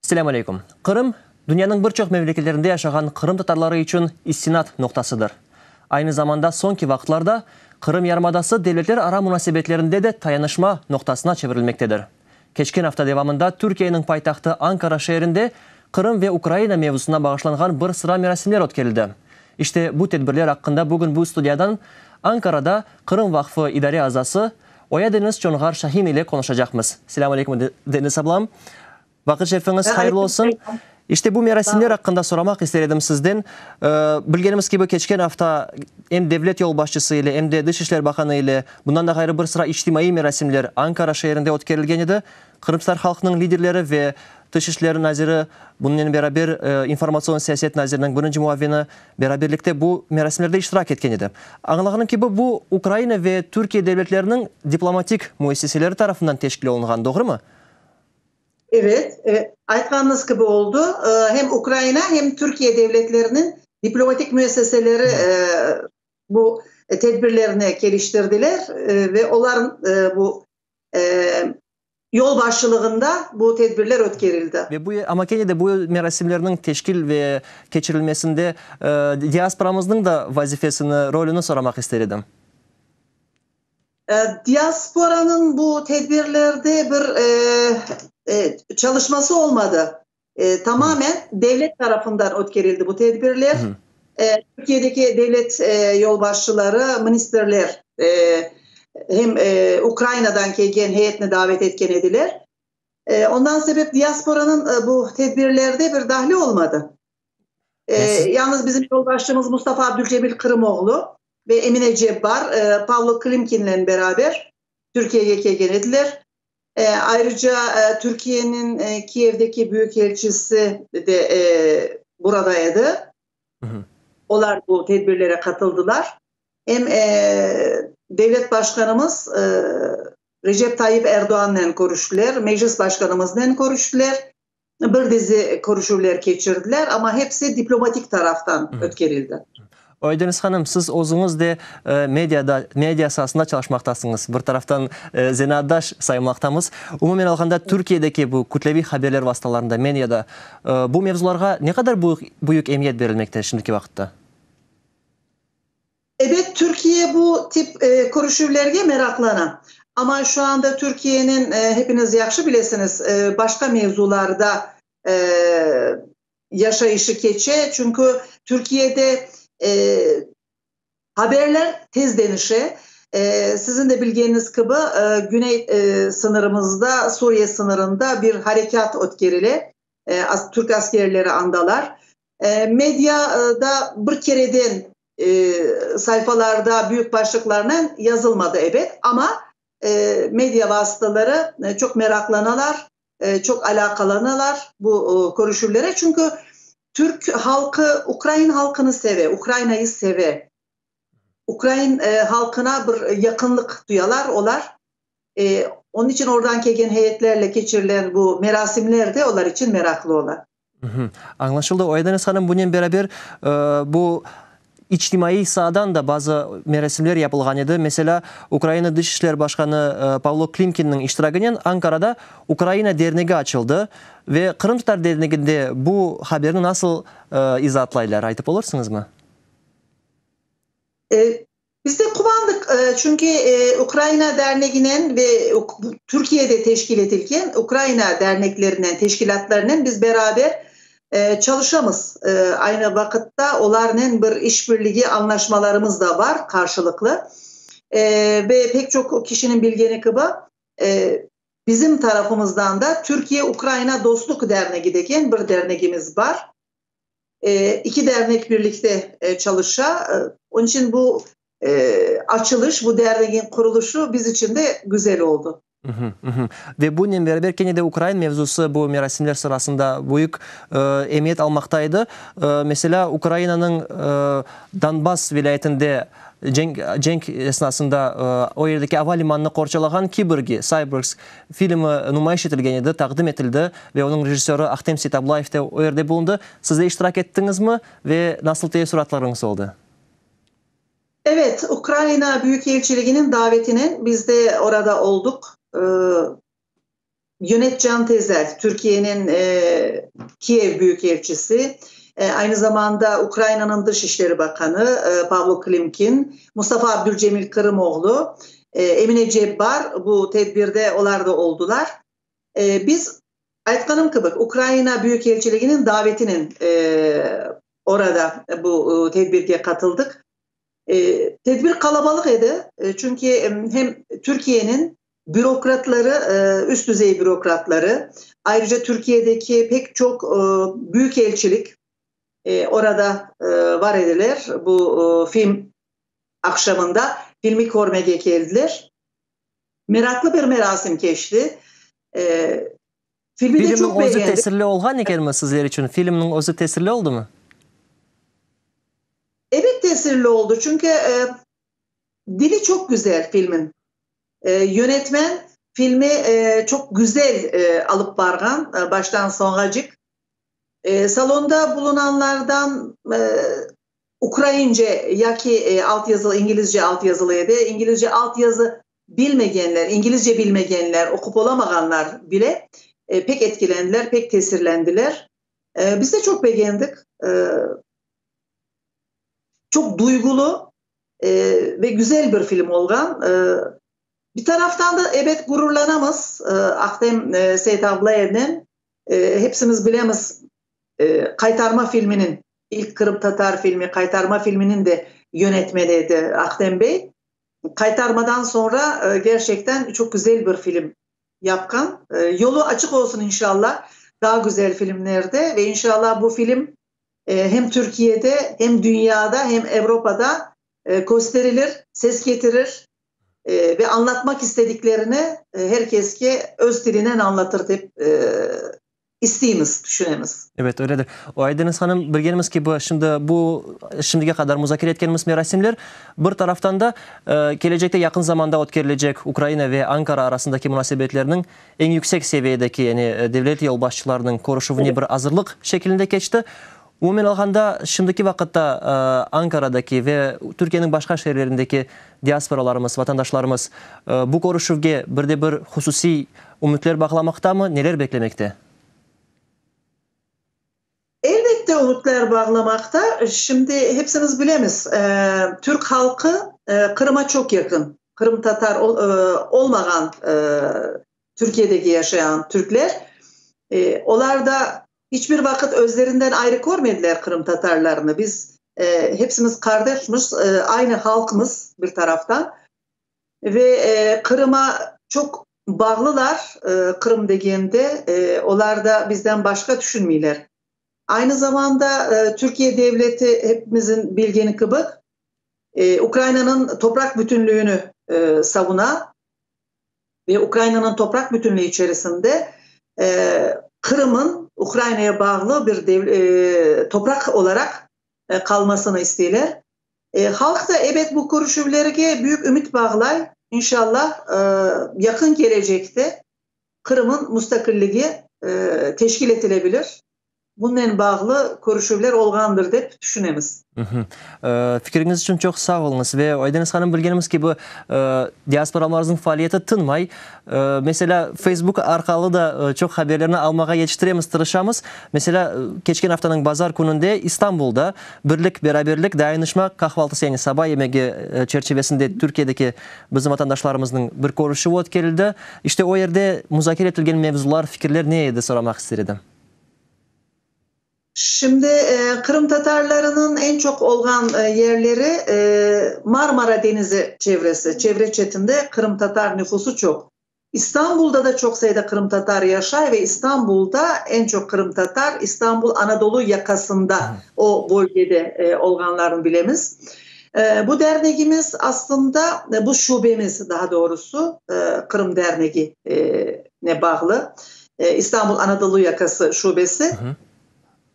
Selâm aleyküm. Qırım, dünyanıñ bir çoq memleketlerinde yaşağan qırımtatarları içün istinat noqtasıdır. Aynı zamanda soñki vaqıtlarda Qırım yarımadası devletlerara munasebetlerinde de tayanışma noqtasına çevirilmektedir. Keçken afta devamında Türkiyeniñ paytahtı Ankara şeerinde Qırım ve Ukraina mevzusına bağışlanğan bir sıra merasimler ötkerildi. İşte bu tedbirler aqqında bugün bu studiyadan Ankarada Qırım Vaqfı idare azası Oya Deniz Çonğar Şahin ile qonuşacaqmız. Selâm aleyküm, Deniz ablam. Vaqıt şerifiñiz hayırlı olsun. İşte bu merasimler aqqında soramaq ister edim sizden. Bilgenimiz kibi, keçken afta em devlet yolbaşçısı ile, em de Dış işler baqanı ile, bundan da ğayrı bir sıra içtimaiy merasimler Ankara şeerinde ötkerilgen edi. Qırımtatar halqınıñ liderleri ve Tış işler naziri, bunıñnen beraber informatsion siyaset naziriniñ birinci muavini beraberlikte bu merasimlerde iştirak etken edi. Añlağanım kibi, bu Ukraina ve Türkiye devletleriniñ diplomatik müessiseleri tarafından teşkil olunğan, doğrumı? Evet, aytqanıñız kibi oldı. Hem Ukraina, hem Türkiye devletleriniñ diplomatik müesseseleri bu tedbirlerni keliştirdiler ve olar bu yolbaşçılığında bu tedbirler ötkerildi. Ve bu, amma kene de bu merasimlerniñ teşkil ve keçirilmesinde diasporamıznıñ da vazifesini, rolüni soramaq ister edim. Diasporanıñ bu tedbirlerde bir çalışması olmadı. Tamamen devlet tarafından ötkerildi bu tedbirler. Türkiyedeki devlet yolbaşçıları, ministrler hem Ukrainadan kelgen heyetni davet etken ediler. Ondan sebep diasporanıñ bu tedbirlerde bir dahli olmadı. Yalnız bizim yolbaşçımız Mustafa Abdülcemil Qırımoğlu ve Emine Cebbar Pavlo Klimkinle beraber Türkiyege kelgen ediler. Ayrıca Türkiyeniñ Kiyevdeki büyükelçisi de burada edi. Olar bu tedbirlere qatıldılar. Em devlet başqanımız Recep Tayyip Erdoğannen körüştiler, Meclis başqanımıznen körüştiler. Bir dizi körüşüvler keçirdiler, amma hepsi diplomatik taraftan ötkerildi. Oydeniz hanım, siz özüñiz de mediada, media saasında çalışmaqtasıñız, bir taraftan zenaatdaş sayılmaqtamız. Umumen alğanda, Türkiyedeki bu kütleviy haberler vastalarında, mediada bu mevzularğa ne qadar büyük emiyet berilmekte şimdiki vaqıtta? Ebet, Türkiye bu tip körüşüvlerge meraqlana. Amma şu anda Türkiyeniñ, hepiniz yahşı bilesiñiz, başqa mevzularda yaşayışı keçe. Çünki Türkiyede haberler tez deñişe. Siziñ de bilgeniñiz kibi, güney sıñırımızda, Suriye sıñırında bir harekât ötkerile, türk askerleri andalar. Mediada bir kereden sayfalarda büyük başlıqlarnen yazılmadı, ebet, amma media vasıtaları çoq meraqlanalar, çoq alâqalanalar bu körüşüvlere, çünki türk halqı ukrain halqını seve, Ukrainayı seve, ukrain halqına bir yaqınlıq duyalar olar. Onıñ içün oradan kelgen heyetlerle keçirilen bu merasimler de olar içün meraqlı ola. Añlaşıldı. Oydeniz hanım, bunen beraber bu içtimaiy saadan da bazı merasimler yapılğan edi. Meselâ, Ukraina Dış işler başqanı Pavlo Klimkinniñ iştiraginen Ankarada Ukraina dernegi açıldı. Ve Qırımtatar derneginde bu haberni nasıl izaatlaylar, aytıp olursıñızmı? Biz de quvandıq, çünki Ukraina derneginen ve Türkiyede teşkil etilgen Ukraina derneklerinen, teşkilâtlarınen biz beraber çalışamız. Aynı vaqıtta olarnen bir işbirligi añlaşmalarımız da bar qarşılıqlı. Ve pek çoq kişiniñ bilgeni kibi, bizim tarafımızdan da Türkiye-Ukraina dostluq dernegi degen bir dernegimiz bar. Eki dernek birlikte çalışa. Onıñ içün bu açılış, bu dernegiñ qurulışı biz içün de güzel oldı. Ve bunen beraber kene de ukrain mevzusı bu merasimler sırasında büyük emiyet almaqta edi. Meselâ, Ukrainanıñ Donbass vilâyetinde cenk cenk esnasında o yerdeki ava limanını qorçalağan Kiborgi, Cyborgs, filmi numayış etilgen edi, taqdim etildi ve onıñ rejissörı Ahtem Seytablayev de o yerde bulundı. Siz de iştirak ettiñizmi ve nasıl teessuratlarıñız oldı? Evet, Ukraina Büyükelçiliginiñ davetinen biz de orada olduq. Yönet Can Tezel, Türkiyeniñ Kiyev büyükelçisi, aynı zamanda Ukrainanıñ Dış işleri baqanı Pavlo Klimkin, Mustafa Abdülcemil Qırımoğlu, Emine Cebbar bu tedbirde olar da oldılar. Biz, aytqanım kibi, Ukraina büyükelçiliginiñ davetinen orada bu tedbirge qatıldıq. Tedbir qalabalıq edi, çünki hem Türkiyeniñ bürokratları, üst düzey bürokratları, ayrıca Türkiyedeki pek çoq büyükelçilik orada var ediler, bu film aqşamında filmi körmege keldiler. Meraqlı bir merasim keçti. Filmi de çoq begendik. Filmniñ özü tesirli olğan ekenmi sizler içün? Filmniñ özü tesirli oldımı? Ebet tesirli oldı, çünki dili çoq güzel filmin. Yönetmen filmi çoq güzel alıp barğan, baştan soñğacık. Salonda bulunanlardan ukraince yaki altyazılı, inglizce altyazılı edi, inglizce altyazı bilmegenler, inglizce bilmegenler, oqup olamağanlar bile pek etkilendiler, pek tesirlendiler. Biz de çoq begendik. Çoq duyğulı ve güzel bir film olğan. Bir taraftan da, ebet, gururlanamız Ahtem Seytablayevnen. Hepsimiz bilemiz, Qaytarma filminiñ, ilk qırımtatar filmi Qaytarma filminiñ de yönetmeni edi Ahtem bey. Qaytarmadan soñra gerçekten çoq güzel bir film yapqan. Yolu açıq olsun inşallah daa güzel filmlerde ve inşallah bu film hem Türkiyede, hem dünyada, hem Avropada kösterilir, ses ketirir ve añlatmaq istediklerini her keske öz tilinen añlatır dep isteymiz, tüşünemiz. Evet, öyledir. O, Aydeniz hanım, bilgenimiz kibi, şimdi bu şimdige qadar muzakere etkenimiz merasimler, bir taraftan da, kelecekte yaqın zamanda ötkerilecek Ukraina ve Ankara arasındaki munasebetlerniñ eñ yüksek seviyedeki, yani devlet yolbaşçılarınıñ körüşüvine bir azırlıq şekilinde keçti. Umumen alğanda, şimdiki vaqıtta Ankaradaki ve Türkiyeniñ başqa şeerlerindeki diasporalarımız, vatandaşlarımız bu körüşüvge bir de bir hususiy ümütler bağlamaqtamı, neler beklemekte? Elbette ümütler bağlamaqta. Şimdi hepsimiz bilemiz, türk halqı Qırıma çoq yaqın. Qırımtatar olmağan Türkiyedeki yaşayan türkler, olar da hiç bir vaqıt özlerinden ayrı körmediler qırımtatarlarnı. Biz hepsimiz qardeşmiz, aynı halqmız bir taraftan. Ve Qırıma çoq bağlılar, Qırım degende, olar da bizden başqa tüşünmeyler. Aynı zamanda Türkiye devleti hepimizin bilgeni kibi, Ukrainanıñ topraq bütünlüğini savuna ve Ukrainanıñ topraq bütünlüği içerisinde Qırım'ın Ukrainaya bağlı bir topraq olaraq qalmasını isteyler. Halq da, ebet, bu körüşüvlerge büyük ümüt bağlay. İnşallah, yaqın kelecekte Qırım'ın mustaqilligi teşkil etilebilir. Bunnen bağlı körüşüvler olğandır dep tüşünemiz. Fikiriñiz içün çoq sağ oluñız. Ve Aydeniz hanım, bilgenimiz kibi, diasporalarımıznıñ faaliyeti tınmay. Meselâ, Facebook arqalı da çoq haberlerni almağa yetiştiremiz, tırışamız. Meselâ, keçken aftanıñ bazar kününde İstanbulda Birlik, beraberlik, dayanışma kahvaltısı, yani saba yemegi çerçivesinde Türkiyedeki bizim vatandaşlarımıznıñ bir körüşüvi ötkerildi. İşte o yerde muzakere etilgen mevzular, fikirler ne edi, soramaq ister edim. Şimdi qırımtatarlarınıñ eñ çoq olğan yerleri Marmara deñizi çevresi, çevre çetinde qırımtatar nüfusı çoq. İstanbulda da çoq sayıda qırımtatar yaşay ve İstanbulda eñ çoq qırımtatar İstanbul Anadolu yaqasında o bölgede olğanlarını bilemiz. Bu dernegimiz aslında, bu şubemiz daha doğrusu Qırım dernegine bağlı. İstanbul Anadolu yakası şubesi,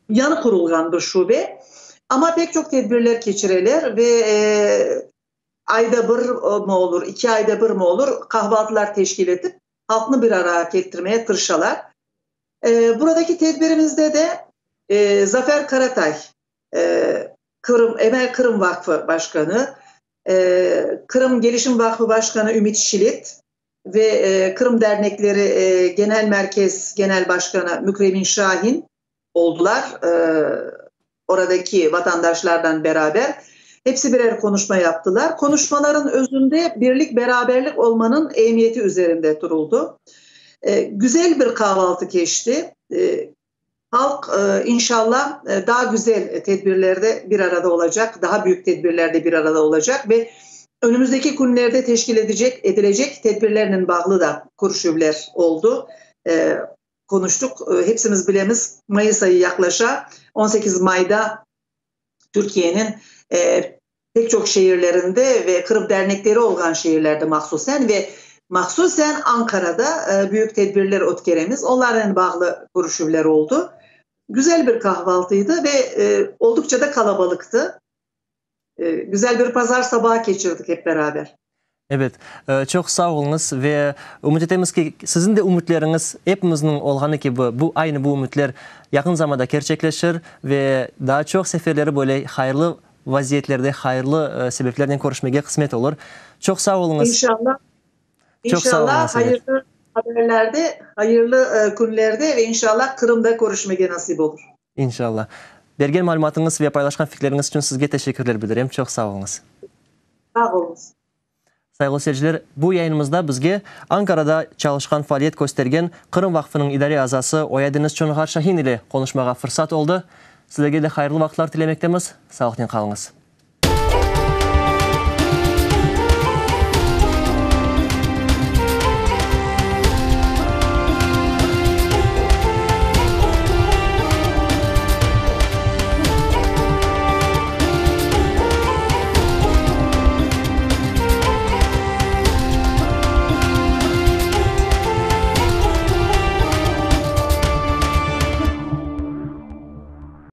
yañı qurulğan bir şube, amma pek çoq tedbirler keçireler ve ayda bir mi olur, iki ayda bir mi olur, qahvaltılar teşkil etip, halqnı bir arağa keltirmeye tırışalar. Buradaki tedbirimizde de Zafer Karatay, Qırım, Emel Qırım Vaqfı başqanı, Qırım Gelişim Vaqfı başqanı Ümit Şilit. Ve Qırım dernekleri Genel Merkez Genel Başkanı Mükremin Şahin oldular oradaki vatandaşlardan beraber. Hepsi birer konuşma yaptılar. Konuşmaların özünde birlik beraberlik olmanın ehemmiyeti üzerinde duruldu. Güzel bir kahvaltı geçti. Halk inşallah daha güzel tedbirlerde bir arada olacak, daha büyük tedbirlerde bir arada olacak ve önümüzdeki günlerde teşkil edecek edilecek tedbirlerle bağlı da körüşüvler oldu. Konuştuk. Hepsimiz bilemiz Mayıs ayı yaklaşa 18 Mayda Türkiye'nin pek çok şehirlerinde ve Kırım dernekleri olan şehirlerde mahsusen ve mahsusen Ankara'da büyük tedbirler ötkeremiz. Onlarla bağlı körüşüvler oldu. Güzel bir kahvaltıydı ve oldukça da kalabalıktı. Güzel bir pazar sabahı geçirdik hep beraber. Ebet, çoq sağ oluñız ve ümüt etemiz ki, siziñ de ümütleriñiz epimizniñ olğanı kibi, bu aynı bu ümütler yaqın zamanda kerçekleşir ve daa çoq seferleri böyle hayırlı vaziyetlerde, hayırlı sebeplernen körüşmege qısmet olur. Çoq sağ oluñız. İnşallah. İnşallah hayırlı haberlerde, hayırlı künlerde ve inşallah Qırımda körüşmege nasip olur. İnşallah. Bergen malümatıñız ve paylaşqan fikirleriñiz içün sizge teşekkürler bildirem. Çoq sağ oluñız. Sağ oluñız. Sayğılı seyirciler, bu yayınımızda bizge Ankarada çalışqan faaliyet köstergen Qırım Vaqfınıñ idare azası Oya Deniz Çonğar Şahin ile qonuşmağa fırsat oldı. Sizlerge de hayırlı vaqıtlar tilemektemiz. Sağlıqnen qalıñız.